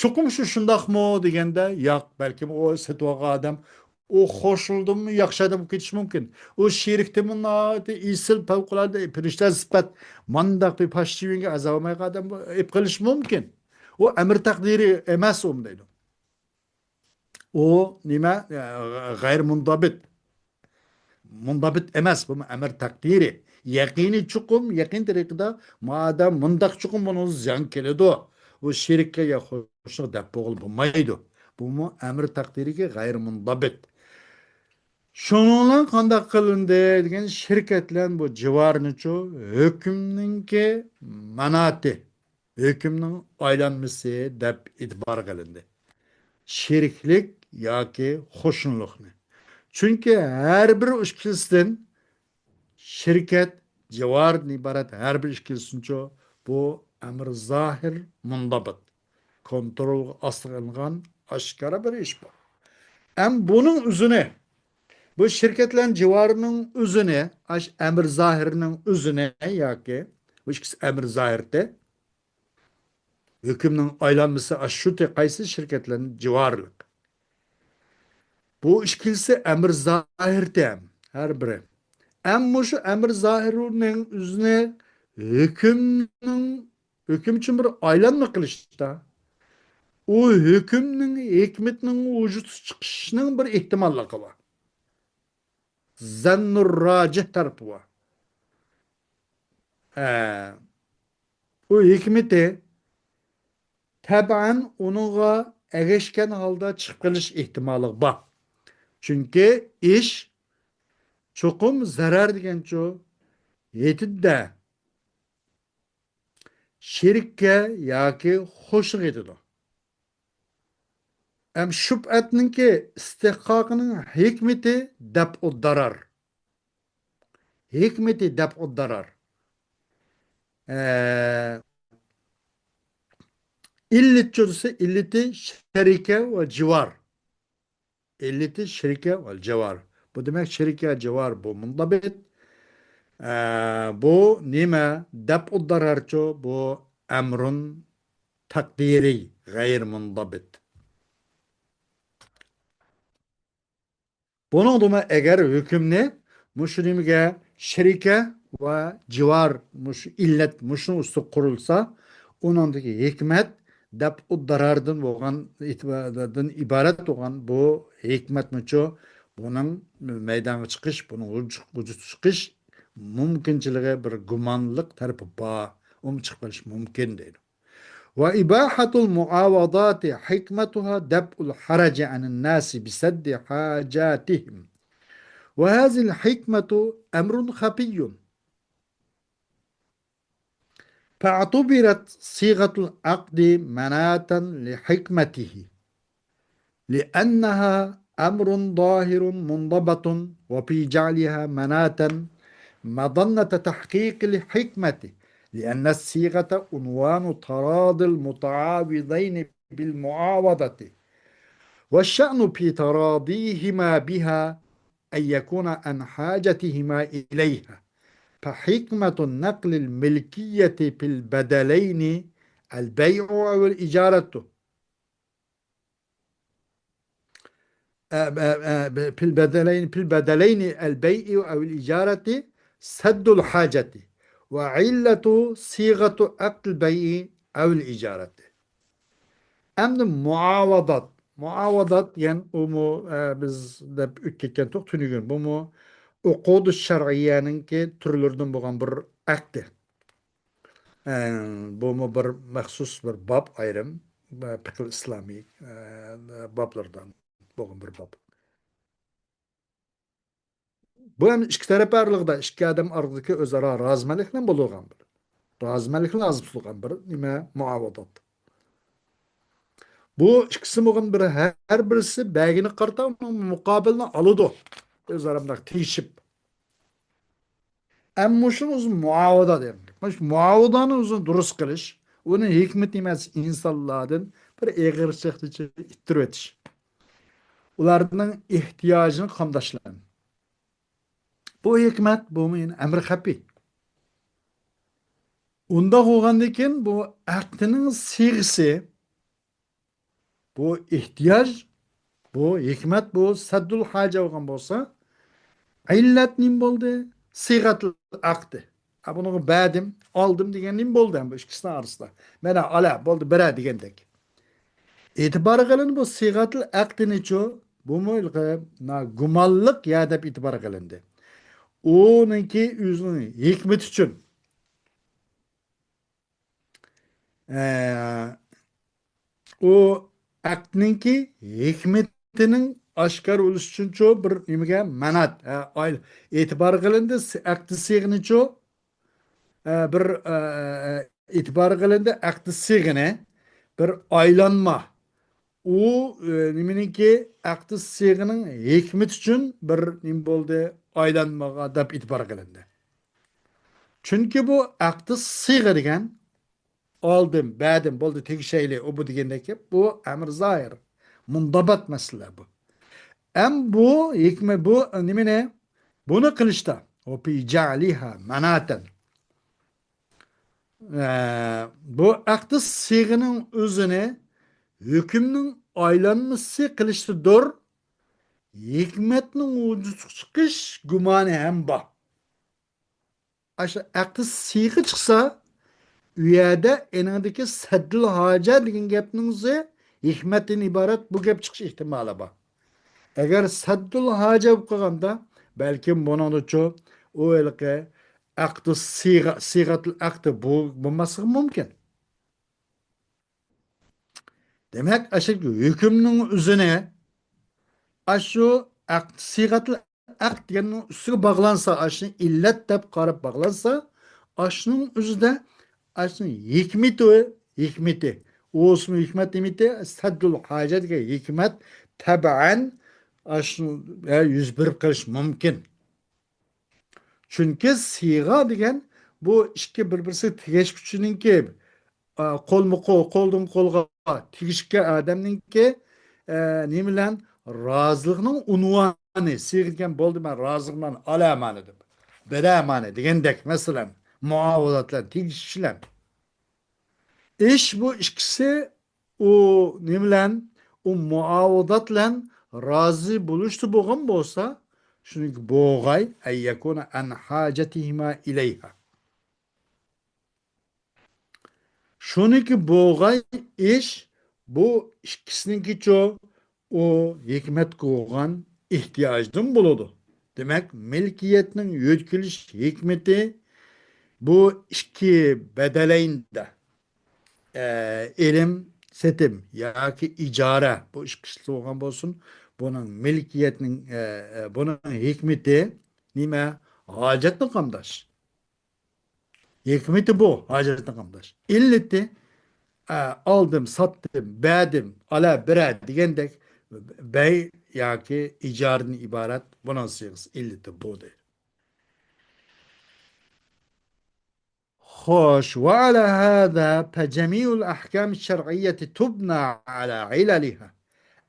چوقۇم شۇ شۇنداقمۇ دېگەندە، ياق، بەلكىم ئۇ سېتىۋالغان ئادەم ئۇ قوشنىدىنمۇ ياخشى ئادەم بولۇپ كېتىشى مۇمكىن. ئۇ شېرىكتىنمۇ ناھايىتى ئېسىل، پەۋقۇلئاددە پەرىشتە سۈپەت، مانداق بىر پاشىچى يۈەنگە ئەزا بولمايدىغان ئادەم بولۇپ قېلىشى مۇمكىن. ئۇ ئەمر تەقدىرىي ئەمەس ئۇ دەيدۇ. ئۇ نېمە؟ غەيرىي مۇنزەبىت. مۇنزەبىت ئەمەس، بۇ ئەمر تەقدىرىي. يەقىنىي چوقۇم، يەقىن تەرىقىدە مادەم مۇنداق چوقۇم بۇنىڭ زىيان كېلىدۇ. ئۇ شېرىككە يا قوشنىغا دەپ بولغىلى بولمايدۇ. بۇمۇ ئەمر تەقدىرىيگە غەيرىي مۇنزەبىت. شۇنىڭ بىلەن قانداق قىلىندى دېگەن، شېرىكەت بىلەن بۇ جىۋارنىچۇ ھۆكۈمنىڭكى ماناتى. ھۆكۈمنىڭ ئايلانمىسى دەپ ئېتىبارغا ئېلىندى. شېرىكلىك ياكى قوشنىلىقنى. چۈنكى ھەر بىر ئىككىلىسىدىن، شېرىكەت، جىۋاردىن ئىبارەت ھەر بىر ئىككىلىسىنىچۇ، بۇ ئەمر زاھىر مۇنزەبىت. كونترول ئاستىغا ئېلىنغان ئاشكارا بىر ئىش بۇ. ئەم بۇنىڭ ئۆزىنى، بۇ شېرىكەت بىلەن جىۋارنىڭ ئۆزىنى، ئاش ئەمر زاھىرنىڭ ئۆزىنى ياكى بۇ ئىككىسى ئەمر زاھىرتى. ھۆكۈمنىڭ ئايلانمىسى ئاشۇ تى-، قايسى شېرىكەت بىلەن جىۋارلىق. بۇ ئىككىلىسى ئەمر زاھىرتى ھەم، ھەر بىرى. ئەمما شۇ ئەمر زاھىرنىڭ ئۆزىنى ھۆكۈمنىڭ، ھۆكۈم ئۈچۈن بىر ئايلانما قىلىشتا، ئۇ ھۆكۈمنىڭ، ھېكمىتىنىڭ ۋۇجۇدقا چىقىشىنىڭ بىر ئېھتىماللىقى بار. زەننۇر راجىھ تەرىپى بار. ئە، ئۇ ھېكمىتى تەبەئەن ئۇنىڭغا ئەگەشكەن ھالدا چىقىپ قېلىش ئېھتىمالى بار. چۈنكى ئىش چوقۇم زەرەر دېگەنچۇ يېتىدۇ-دە، شېرىككە ياكى قوشنىغا يېتىدۇ. ئەم شۇبھەتنىڭكى ئىستىھقاقىنىڭ ھېكمىتى دەپئۇ دارار. ھېكمىتى دەپئۇ دارار. ئە، ئىللىتى چۆرىسى، ئىللىتى شەرىكە ۋە جىۋار. ئىللىتى شەرىكە ۋە جىۋار. بۇ دېمەك، شەرىكە، جىۋار بۇ مۇنضابىت. ئە، بۇ نېمە؟ دەپئۇ دارارچۇ؟ بۇ ئەمرۇن تەقدىرىي، غەير مۇنضابىت. بۇنىڭدىمۇ ئەگەر ھۆكۈمنى مۇشۇ نېمىگە، شەرىكە ۋە جىۋار، مۇشۇ ئىللەت، مۇشۇنىڭ ئۈستىگە قۇرۇلسا، ئۇنىڭدىكى ھېكمەت دەپئۇ داراردىن بولغان، دىن ئىبارەت بولغان بۇ ھېكمەتمىچۇ، بۇنىڭ مەيدانغا چىقىش، بۇنىڭ ۋۇجۇدقا چىقىش مۇمكىنچىلىكى بىر گۇمانلىق تەرىپى بار. ئۇمۇ چىقىپ قېلىشى مۇمكىن دەيدۇ. وإباحة المعاوضات حكمتها دفع الحرج عن الناس بسد حاجاتهم. وهذه الحكمة أمر خفي. فاعتبرت صيغة العقد مناة لحكمته، لأنها أمر ظاهر منضبط، وفي جعلها مناة مظنة تحقيق الحكمة، لأن الصيغة عنوان تراضي المتعاوضين بالمعاوضة، والشأن في تراضيهما بها أن يكون عن حاجتهما إليها، فحكمة نقل الملكية في البدلين البيع أو الإجارة، في البدلين، في البدلين البيع أو الإجارة سد الحاجة، وعلة صيغة عقد البيع أو الإجارة. ئەمدى مۇئاۋادات. مۇئاۋادات دېگەن ئۇمۇ، ئە، بىز دەپ ئۆتۈپ كەتكەنتۇق تۈنۈگۈن. بۇمۇ ئوقۇدۇ شەرئىيەنىڭكى تۈرلىرىدىن بولغان بىر ئەقتى. ئە، بۇمۇ بىر مەخسۇس بىر باب ئايرىم، ئە، پىقىل ئىسلامىي، ئە، بابلىرىدىن بولغان بىر باب. بۇ ھەم ئىككى تەرەپ ئارىلىقىدا، ئىككى ئادەم ئارىلىقىدىكى ئۆزئارا رازىمەنلىكلەر بولىدىغان بىر، رازىمەنلىكلەر لازىم تۇتۇلغان بىر نېمە، مۇئاۋادات. بۇ ئىككىسى بولغان بىر، ھەر بىرسى بەرگىنى قارىتا ئۇنىڭ مۇقابىلىنى ئالىدۇ. ئۆزئارا مۇنداق تېگىشىپ. ئەمما مۇشۇنى ئۆزى مۇئاۋىدە دەيمىز. مۇشۇ مۇئاۋىدەنى ئۆزىنى دۇرۇس قىلىش، ئۇنى ھېكمىتى ئەمەس ئىنسانلاردىن بىر ئېغىرچىلىقنى ئىتتىرىۋېتىش. ئۇلارنىڭ ئېھتىياجىنى قامداشلىق. بۇ ھېكمەت، بۇمۇ يەنە ئەمرى خەپىي. ئۇنداق بولغاندىن كېيىن بۇ ئەقدىنىڭ سىيغىسى، بۇ ئېھتىياج، بۇ ھېكمەت، بۇ سەددۇل ھاجە بولغان بولسا، ئىللەت نېمە بولدى؟ سىيغەتۇل ئەقدى. ھە، بۇنىڭغا بەردىم، ئالدىم دېگەن نېمە بولدى؟ ھەم بۇ ئىككىسىنىڭ ئارىسىدا. مانا، ئالا، بولدى، بىرەر دېگەندەك. ئېتىبارغا ئېلىندى بۇ سىيغەتۇل ئەقدىنىچۇ، بۇمۇ نا-، گۇمانلىق يا دەپ ئېتىبارغا ئېلىندى. ئۇنىڭكى ئۆزىنىڭ ھېكمىتى ئۈچۈن. ئە، ئۇ ئەقدنىڭكى ھېكمىتىنىڭ ئاشكارا بولۇشى ئۈچۈنچۇ بىر نېمىگە مانات، ئە، ئاي-، ئېتىبارغا ئېلىندى، س-، ئەقدى سىيغىنىچۇ، ئە، بىر، ئە، ئە، ئېتىبارغا ئېلىندى، ئەقدى سىيغىنى بىر ئايلانما. ئۇ، ئە، نېمىنىڭكى ئەقدى سىيغىنىڭ ھېكمىتى ئۈچۈن بىر نېمە بولدى، ئايلانمىغا دەپ ئېتىبارغا ئېلىندى. چۈنكى بۇ ئەقدى سىيغا دېگەن ئالدىم، بەردىم، بولدى، تېگىشەيلى، ئۇ بۇ دېگەندەك گەپ. بۇ ئەمر زاھىر، مۇندابات مەسىلە بۇ. ئەم بۇ ھېكمە، بۇ نېمىنى؟ بۇنى قىلىشتا، وفي جعلها مناة. ئە، بۇ ئەقدى سىيغىنىڭ ئۆزىنى ھۆكۈمنىڭ ئايلانمىسى قىلىشتىدۇر، ھېكمەتنىڭ ۋۇجۇدقا چىقىش گۇمانى ھەم بار. ئاشۇ ئەقدى سىيغا چىقسا، ئۇ يەردە ئېنىڭدىكى سەددىل ھاجە دېگەن گەپنىڭ ئۆزى ھېكمەتتىن ئىبارەت بۇ گەپ چىقىش ئېھتىمالى بار. ئەگەر سەددىل ھاجە بولۇپ قالغاندا، بەلكىم بۇنىڭدىچۇ ئۇ ھېلىقى ئەقدى سىيغا، سىيغەتىل ئەقدى بۇ بولماسلىقى مۇمكىن. دېمەك، ئاشۇ ھۆكۈمنىڭ ئۆزىنى ئاشۇ ئەقد، سىيغەتىل ئەقد دېگەننىڭ ئۈستىگە باغلانسا، ئاشۇنى ئىللەت دەپ قاراپ باغلانسا، ئاشۇنىڭ ئۆزىدە ئاشۇنىڭ ھېكمىتى، ھېكمىتى، ئۇ ئىسمى ھېكمەت نېمىتى؟ سەددۇل ھاجەتكە ھېكمەت تەبەن ئاشۇ يۈز بېرىپ قېلىشى مۇمكىن. چۈنكى سىغا دېگەن بۇ ئىككى بىر-بىرسىگە تېگىشكۈچىنىڭكى، ئە، قولمۇ قول، قولدىن قولغا تېگىشكەن ئادەمنىڭكى، ئە، نېمە بىلەن؟ رازىلىقنىڭ ئۇنۋانى. سىغا دېگەن بولدى، مەن رازىمەن، ئالىمەن دەپ، بېرەمەن دېگەندەك، مەسىلەن، مۇئاۋىزات بىلەن تېگىشىش بىلەن. ئىش بۇ ئىككىسى ئۇ نېمە بىلەن؟ ئۇ مۇئاۋىزات بىلەن رازى بولۇشتا بولغان بولسا، شۇنىڭكى بوغاي، أن يكون عن حاجتهما إليها. شۇنىڭكى بوغاي ئىش بۇ ئىككىسىنىڭكىچۇ ئۇ ھېكمەتكە بولغان ئېھتىياجدىن بولىدۇ. دېمەك، مىلكىيەتنىڭ يۆتكىلىش ھېكمىتى بۇ ئىككى بەدەلەيندا، ئە، ئېلىم، سېتىم ياكى ئىجارە، بۇ ئىككىسى بولغان بولسۇن، بۇنىڭ مىلكىيەتنىڭ، ئە، ئە، بۇنىڭ ھېكمىتى نېمە؟ ھاجەتنى قامداش. ھېكمىتى بۇ، ھاجەتنى قامداش. ئىللىتى، ئە، ئالدىم، ساتتىم، بەردىم، ئالا، بېرە دېگەندەك بەي ياكى ئىجارىدىن ئىبارەت، بۇنىڭ سىغىسى ئىللىتى بۇ دەيدۇ. خوش، وعلى هذا فجميع الأحكام الشرعية تبنى على عللها،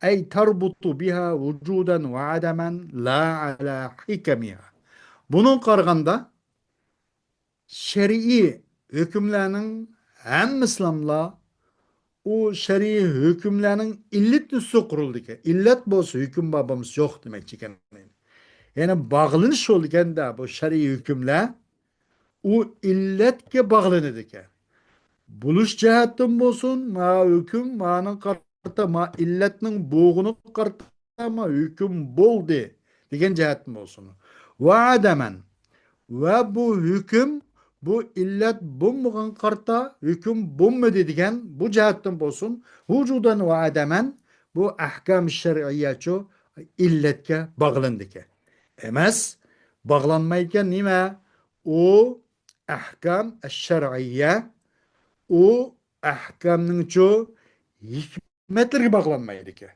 أي تربط بها وجودا وعدما لا على حكمها. بۇنىڭغا قارىغاندا، شەرئىي ھۆكۈملەرنىڭ ھەممىسىلاملا ئۇ شەرئىي ھۆكۈملەرنىڭ ئىللىتىنى ئۈستىگە قۇرۇلىدىكەن. ئىللەت بولسا ھۆكۈم بار، بولمىسا يوق دېمەكچىكەن. يەنى باغلىنىش بولىدىكەن-دە، بۇ شەرئىي ھۆكۈملەر ئۇ ئىللەتكە باغلىنىدىكەن. بولۇش جەھەتتىن بولسۇن، ما ھۆكۈم، مانىڭ قارىتا، ما ئىللەتنىڭ بولغىنىغا قارىتا، ما ھۆكۈم بولدى دېگەن جەھەتتىن بولسۇن. ۋە ئادەمەن، ۋە بۇ ھۆكۈم، بۇ ئىللەت بولمىغان قارىتا ھۆكۈم بولمىدى دېگەن بۇ جەھەتتىن بولسۇن. ۋۇجۇدەن ۋە ئادەمەن، بۇ ئەھكام شەرئىيەچۇ ئىللەتكە باغلىنىدىكەن. ئەمەس، باغلانمايدىكەن. نېمە؟ ئۇ ئەھكام ئەششەرئىيە، ئۇ ئەھكامنىڭچۇ ھېكمەتلىرىگە باغلانمايدىكەن.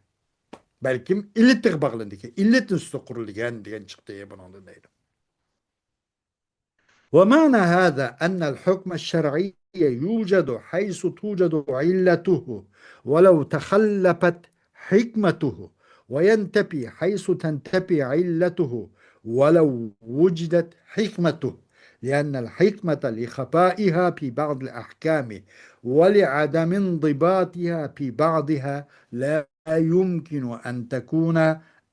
بەلكىم ئىللىتىگە باغلىنىدىكەن. ئىللىتنىڭ ئۈستىدە قۇرۇلغان دېگەن چىقتى بۇنىڭدىن دەيدۇ. ومعنى هذا أن الحكم الشرعي يوجد حيث توجد علته ولو تخلفت حكمته، وينتفي حيث تنتفي علته ولو وجدت حكمته، لأن الحكمة لخفائها في بعض الأحكام ولعدم انضباطها في بعضها لا يمكن أن تكون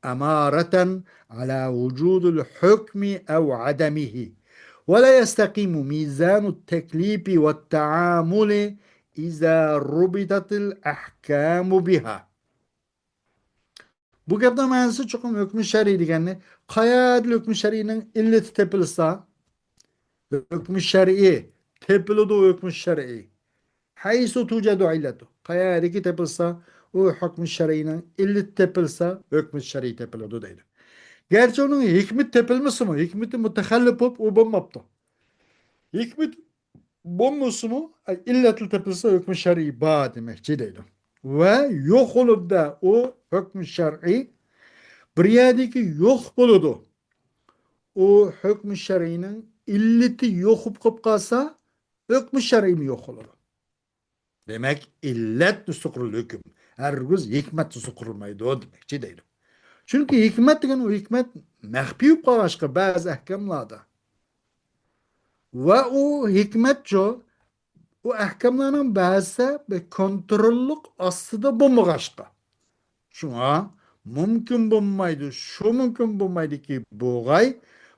أمارة على وجود الحكم أو عدمه، ولا يستقيم ميزان التكليف والتعامل إذا ربطت الأحكام بها. بۇ گەپنىڭ مەنىسى چوقۇم ھۆكمى شەرئىي دېگەننى، قەيەردىلا ھۆكمى شەرئىينىڭ ئىللىتى تېپىلسا، ھۆكمى شەرئىي تېپىلىدۇ، ھۆكمى شەرئىي. ھەيسۇ توجەدۇ ئىللەتۇ. قەيەردىكى تېپىلسا، ئۇ ھۆكمى شەرئىينىڭ ئىللىتى تېپىلسا، ھۆكمى شەرئىي تېپىلىدۇ دەيدۇ. گەرچە ئۇنىڭ ھېكمىتى تېپىلمىسىمۇ، ھېكمىتى مۇتەخەللىپ بولۇپ، ئۇ بولماپتۇ. ھېكمىتى بولمىسىمۇ، ئىللەتلا تېپىلسا، ھۆكمى شەرئىي بار دېمەكچى دەيدۇ. ۋە يوق بولۇپدا ئۇ ھۆكمى شەرئىي بىر يەردىكى يوق بولىدۇ. ئۇ ھۆكمى شەرئىينىڭ ئىللىتى يوق بولۇپ قالسا، ھۆكمى شەرئىيمۇ يوق بولىدۇ. دېمەك، ئىللەت ئۈستىدە قۇرۇلىدۇ ھۆكۈم. ھەرگىز ھېكمەت ئۈستىدە قۇرۇلمايدۇ دېمەكچى دەيدۇ. چۈنكى ھېكمەت دېگەن ئۇ ھېكمەت مەخپىي بولۇپ قالغاچقا بەزى ئەھكاملاردا. ۋە ئۇ ھېكمەتچۇ، ئۇ ئەھكاملارنىڭ بەزىسى بىر كونتروللۇق ئاستىدا بولمىغاچقا. شۇڭا مۇمكىن بولمايدۇ، شۇ مۇمكىن بولمايدۇكى، بوغاي،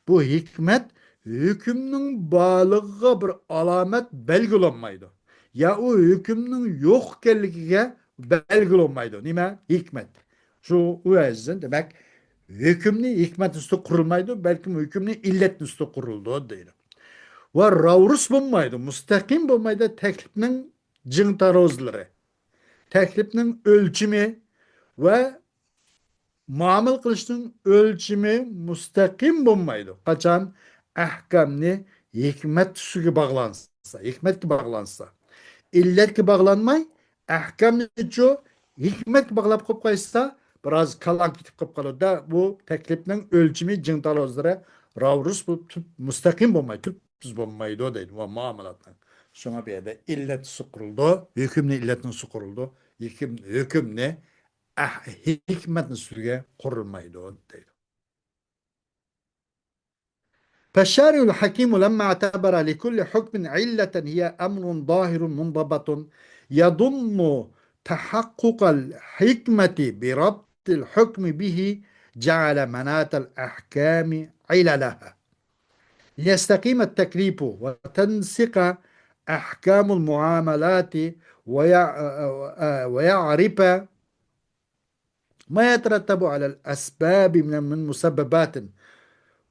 بۇ ھېكمەت ھۆكۈمنىڭ بارلىقىغا بىر ئالامەت بەلگىلەنمەيدۇ. يا ئۇ ھۆكۈمنىڭ يوق ئىكەنلىكىگە بەلگىلەنمەيدۇ. نېمە؟ ھېكمەت. شۇ ئۇ ۋەجىدىن، دېمەك، ھۆكۈمنى ھېكمەت ئۈستىدە قۇرۇلمايدۇ، بەلكىم ھۆكۈمنى ئىللەت ئۈستىدە قۇرۇلىدۇ دەيدۇ. ۋە راۋرۇس بولمايدۇ، مۇستەقىم بولمايدۇ تەكلىپنىڭ جىڭ تارازىلىرى. تەكلىپنىڭ ئۆلچىمى ۋە مۇئامىلە قىلىشنىڭ ئۆلچىمى مۇستەقىم بولمايدۇ. قاچان ئەھكامنى ھېكمەت تۈسىگە باغلانسا، ھېكمەتكە باغلانسا. ئىللەتكە باغلانماي، ئەھكامنىچۇ ھېكمەتكە باغلاپ قويۇپ قويسا، بىراز كالان كېتىپ قويۇپ قالىدۇ-دە، بۇ تەكلىپنىڭ ئۆلچىمى جىڭتالا ئۆزلىرى راۋرۇس بولۇپ تۈپ مۇستەقىم بولمايدۇ، تۈپتۈز بولمايدۇ دەيدۇ، ۋە مۇئامىلاتنىڭ. شۇڭا بۇ يەردە ئىللەت سۇقۇرۇلىدۇ، ھۆكۈمنى ئىللەتنىڭ سۇقۇرۇلىدۇ، ھۆكۈم، ھۆكۈمنى ئەھ-، ھېكمەتنىڭ ئۈستىگە قۇرۇلمايدۇ دەيدۇ. فالشارع الحكيم لما اعتبر لكل حكم علة هي أمر ظاهر منضبط يظن تحقق الحكمة بربط الحكم به جعل مناط الأحكام عللها ليستقيم التكليف وتنسق أحكام المعاملات ويع-، ويعرف ما يترتب على الأسباب من، من مسببات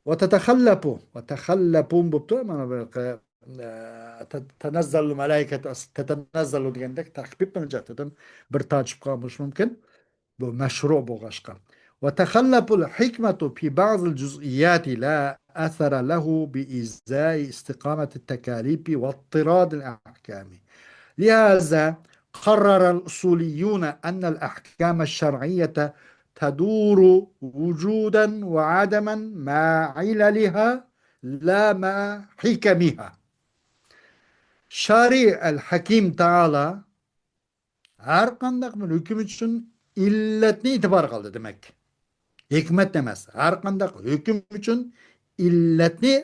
وتتخلف، وتتخلف بوپتۇ، مانا بۇ يەردە، ئە، ت-، تنزل الملائكة، تتنزل دېگەندەك تەخپىپ جەھەتتىن بىر تارتىشىپ قالمىشى مۇمكىن. بۇ مەشرۇ بولغاچقا. وتتخلف الحكمة في بعض الجزئيات لا أثر له بإزاء استقامة التكاليف واضطراد الأحكام. لهذا قرر الأصوليون أن الأحكام الشرعية تدور وجودا وعدما مع عللها لا مع حكمها. شارع الحكيم تعالى ھەر قانداق بىر ھۆكۈم ئۈچۈن ئىللەتنى ئېتىبارغا ئالدى دېمەك. ھېكمەت ئەمەس. ھەر قانداق ھۆكۈم ئۈچۈن ئىللەتنى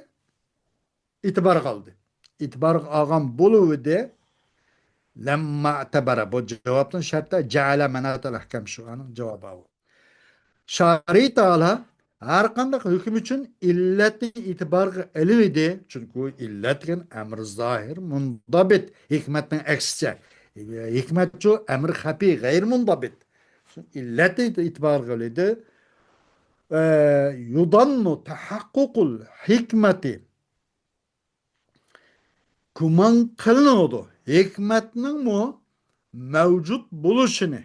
ئېتىبارغا ئالدى. ئېتىبارغا ئالغان بولۇۋىدى. لەمما ئەتەبەرە. بۇ جاۋابنىڭ شەرتى جەئەلە مەناتەل ئەھكام شۇ. ئانىڭ جاۋابى بۇ. شارى تائالا ھەر قانداق ھۆكۈم ئۈچۈن ئىللەتنى ئېتىبارغا ئېلىۋىدى. چۈنكى ئىللەت دېگەن ئەمر زاھىر، مۇندابىت. ھېكمەتنىڭ ئەكسىچە. ھېكمەتچۇ ئەمر خەپىي، غەير مۇندابىت. ئىللەتنى ئېتىبارغا ئېلىدۇ. ئە، يۇداننۇ تەھەققۇقۇل ھېكمەتى. گۇمان قىلىنىدۇ. ھېكمەتنىڭمۇ مەۋجۇت بولۇشىنى.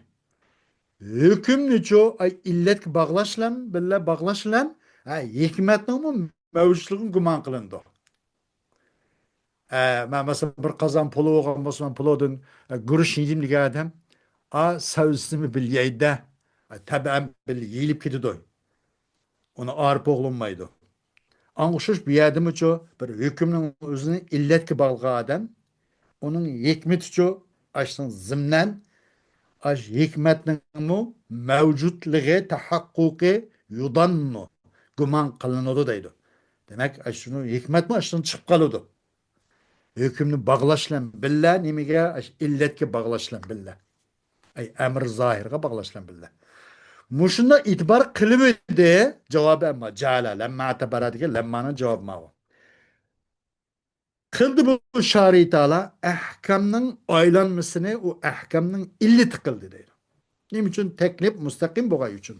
ھۆكۈمنىچۇ، ئاي، ئىللەتكە باغلاش بىلەن، بىللە باغلاش بىلەن، ھە، ھېكمەتنىڭمۇ مەۋجۇتلۇقىنى گۇمان قىلىنىدۇ. ئە، مەن مەسىلەن، بىر قازان پولۇ بولغان بولسا، مەن پولۇدىن، ئە، گۈرۈچ يېدىم دېگەن ئادەم، ئا، سەۋزىسىنى بىللە يەيدۇ، ئە، تەبىئەن بىللە يېيىلىپ كېتىدۇ. ئۇنى ئايرىپ بولۇنمايدۇ. ئاڭغا ئوخشاش بۇ يەردىمۇچۇ بىر ھۆكۈمنىڭ ئۆزىنى ئىللەتكە باغلىغان ئادەم، ئۇنىڭ ھېكمىتىچۇ ئاشۇنىڭ زىمنەن، ئاش ھېكمەتنىڭمۇ مەۋجۇتلۇقى، تەھەققۇقى يۇداننۇ، گۇمان قىلىنىدۇ دەيدۇ. دېمەك، ئاشۇنىڭ ھېكمەتمۇ ئاشۇنىڭ چىقىپ قالىدۇ. ھۆكۈمنى باغلاش بىلەن بىللە، نېمىگە؟ ئاشۇ ئىللەتكە باغلاش بىلەن بىللە. ئەي، ئەمر زاھىرغا باغلاش بىلەن بىللە. مۇشۇنداق ئېتىبار قىلىۋىدى. جاۋابى ئەمما جەئەلە، لەمما ئەتەبەرە دېگەن لەممانىڭ جاۋابى ماۋۇ. قىلدى بۇ شارى تائالا ئەھكامنىڭ ئايلانمىسىنى، ئۇ ئەھكامنىڭ ئىللىتى قىلدى دەيدۇ. نېمە ئۈچۈن؟ تەكلىپ مۇستەقىم بولغان ئۈچۈن.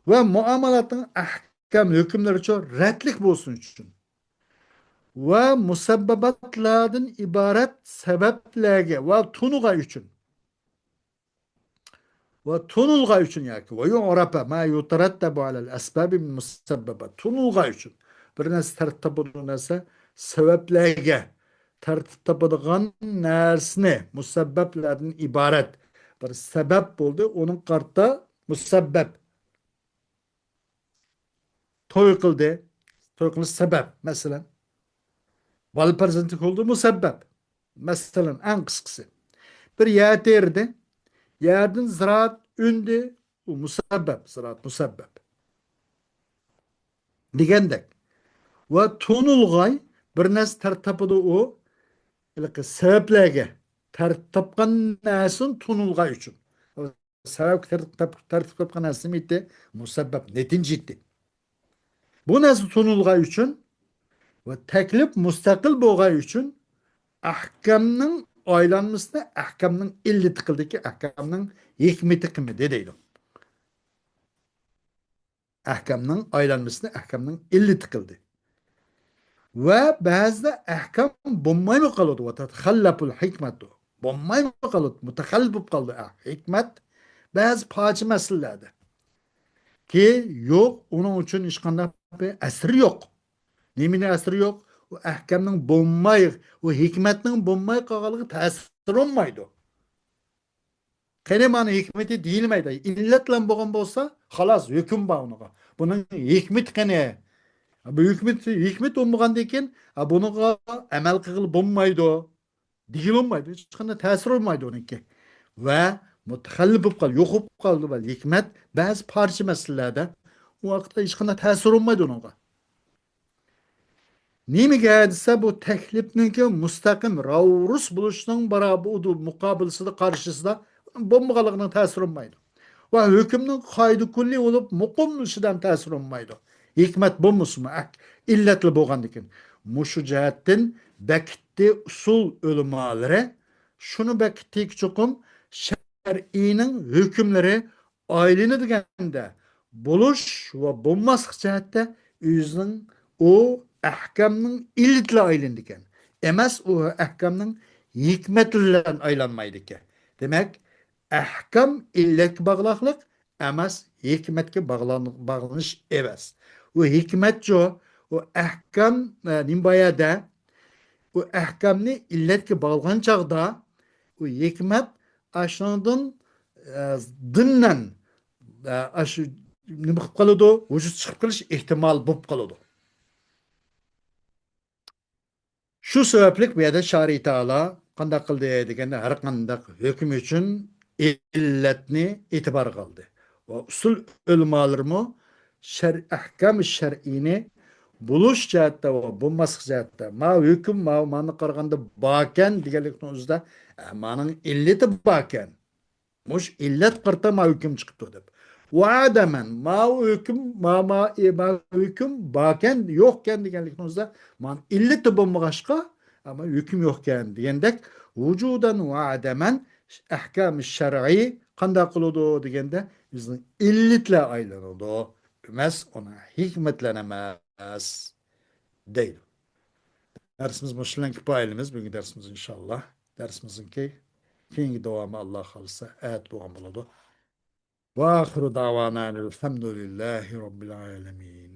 ۋە مۇئامالاتنىڭ ئەھكام ھۆكۈملىرىچۇ رەتلىك بولسۇن ئۈچۈن. ۋە مۇسەببەباتلاردىن ئىبارەت سەۋەبلەرگە ۋە تونۇلغان ئۈچۈن. ۋە تونۇلغان ئۈچۈن ياكى ۋە يۇئرەپە ما يۇتەرەتتەبۇ ئەلەل ئەسبابى مۇسەببەبە. تونۇلغان ئۈچۈن. بىر نەرسە تەرتىپ تاپىدۇ نەرسە سەۋەبلەرگە. تەرتىپ تاپىدىغان نەرسىنى مۇسەببەبلەردىن ئىبارەت. بىر سەۋەب بولدى، ئۇنىڭ قارىتا مۇسەببەب. توي قىلدى. توي قىلىش سەۋەب، مەسىلەن. بالا پەرزەنتلىك بولدى، مۇسەببەب. مەسىلەن، ئەڭ قىسقىسى. بىر يەر تېرىدى. يەردىن زىرائەت ئۈندى. ئۇ مۇسەببەب، زىرائەت مۇسەببەب. دېگەندەك. ۋە تونۇلغاي بىر نەرسە تەرتىپ تاپىدۇ ئۇ. ھېلىقى سەۋەبلەرگە تەرتىپ تاپقان نەرسىنى تونۇلغاي ئۈچۈن. سەۋەبكە تەرتىپ، تەرتىپ تاپقان نەرسە نېمە ئىدى؟ مۇسەببەپ، نەتىجە ئىدى. بۇ نەرسە تونۇلغان ئۈچۈن ۋە تەكلىپ مۇستەقىل بولغان ئۈچۈن ئەھكامنىڭ ئايلانمىسىنى ئەھكامنىڭ ئىللىتى قىلدىكى، ئەھكامنىڭ ھېكمىتى قىلمىدى دەيدۇ. ئەھكامنىڭ ئايلانمىسىنى ئەھكامنىڭ ئىللىتى قىلدى. ۋە بەزىدە ئەھكام بولمايمۇ قالىدۇ. ۋە تەتەخەللەپۇل ھېكمەتۇ. بولمايمۇ قالىدۇ. مۇتەخەللىپ بولۇپ قالىدۇ. ئە، ھېكمەت بەزى پارچە مەسىلىلەردە. كى يوق، ئۇنىڭ ئۈچۈن ھېچقانداق بىر ئەسىرى يوق. نېمىنىڭ ئەسىرى يوق؟ ئۇ ئەھكامنىڭ بولماي، ئۇ ھېكمەتنىڭ بولماي قالغانلىقى تەسىر بولمايدۇ. قېنى مانا ھېكمىتى دېيىلمەيدۇ. ئىللەت بىلەن بولغان بولسا، خالاس، ھۆكۈم بار ئۇنىڭغا. بۇنىڭ ھېكمىتى قېنى؟ بۇ ھېكمىتى، ھېكمىتى بولمىغاندىن كېيىن، ھە، بۇنىڭغا ئەمەل قىلغىلى بولمايدۇ دېگىلى بولمايدۇ. ھېچقانداق تەسىرى بولمايدۇ ئۇنىڭكى. ۋە مۇتەخەللىپ بولۇپ قالدى، يوق بولۇپ قالدى. ۋە ھېكمەت بەزى پارچە مەسىلىلەردە ئۇ ۋاقىتتا ھېچقانداق تەسىرى بولمايدۇ ئۇنىڭغا. نېمىگە دېسە، بۇ تەكلىپنىڭكى مۇستەقىم، راۋرۇس بولۇشنىڭ بارابىر، مۇقابىلىسىدا، قارشىسىدا بولمىغانلىقىنىڭ تەسىرى بولمايدۇ. ۋە ھۆكۈمنىڭ قائىدە كۈللى بولۇپ، مۇقىملىشىدىن تەسىرى بولمايدۇ. ھېكمەت بولمىسىمۇ، ئەك-، ئىللەتلا بولغاندىكىن. مۇشۇ جەھەتتىن بەكىتتى ئۇسۇل ئۆلىمالىرى شۇنى بەكىتتىكى چوقۇم شەرئىينىڭ ھۆكۈملىرى ئايلىنىدىغەندە، بولۇش ۋە بولماسلىق جەھەتتە ئۆزىنىڭ ئۇ ئەھكامنىڭ ئىللىتىلا ئايلىنىدىكەن. ئەمەس، ئۇ ئەھكامنىڭ ھېكمەتلىرى بىلەن ئايلانمايدىكەن. دېمەك، ئەھكام ئىللەتكە باغلاقلىق ئەمەس، ھېكمەتكە باغلان-، باغلىنىش ئەمەس. ئۇ ھېكمەتچۇ، ئۇ ئەھكام، ئە، نېمە بار يەردە؟ ئۇ ئەھكامنى ئىللەتكە باغلىغان چاغدا، ئۇ ھېكمەت ئاشۇنىڭدىن، ئە، دىمنەن، ئە، ئاشۇ نېمە قىلىپ قالىدۇ؟ ۋۇجۇد چىقىپ قېلىش ئېھتىمال بولۇپ قالىدۇ. شۇ سەۋەبلىك بۇ يەردە شارىي تائالا قانداق قىلدى دېگەندە، ھەر قانداق ھۆكۈم ئۈچۈن ئىللەتنى ئېتىبارغا ئالدى. ۋە ئۇسۇل ئۆلىمالىرىمۇ شەر-، ئەھكام شەرئىينى بولۇش جەھەتتە ۋە بولماسلىق جەھەتتە، ما ھۆكۈم، ما، مانا قارىغاندا باركەن دېگەنلىكنىڭ ئۆزىدە، ئە، مانىڭ ئىللىتى باركەن. مۇش ئىللەت قارىتا ما ھۆكۈم چىقىپتۇ دەپ. ۋە ئادەمەن، ماۋۇ ھۆكۈم، ما، ما، ئى، ما ھۆكۈم باركەن، يوقكەن دېگەنلىكنىڭ ئۆزىدە، مانا ئىللىتى بولمىغاچقا، ئەمما ھۆكۈم يوقكەن دېگەندەك، ۋۇجۇدەن ۋە ئادەمەن ئەھكام شەرئىي قانداق قىلىدۇ دېگەندە، بىزنىڭ ئىللىتلەر ئايلىنىدۇ. ئەمەس، ئۇنىڭ ھېكمەتلەر ئەمەس. دەيدۇ. دەرسىمىز مۇشۇ بىلەن كۇپايىلىمىز، بۈگۈنكى دەرسىمىز ئىنشاللا. دەرسىمىزنىڭكى كېيىنكى داۋامى، ئاللا خالىسا، ئەتە بولغان بولىدۇ. ۋە ئاخىرۇ دەۋانا ئەنىل ھەمدۇلىللاھى رەببىل ئالەمىن.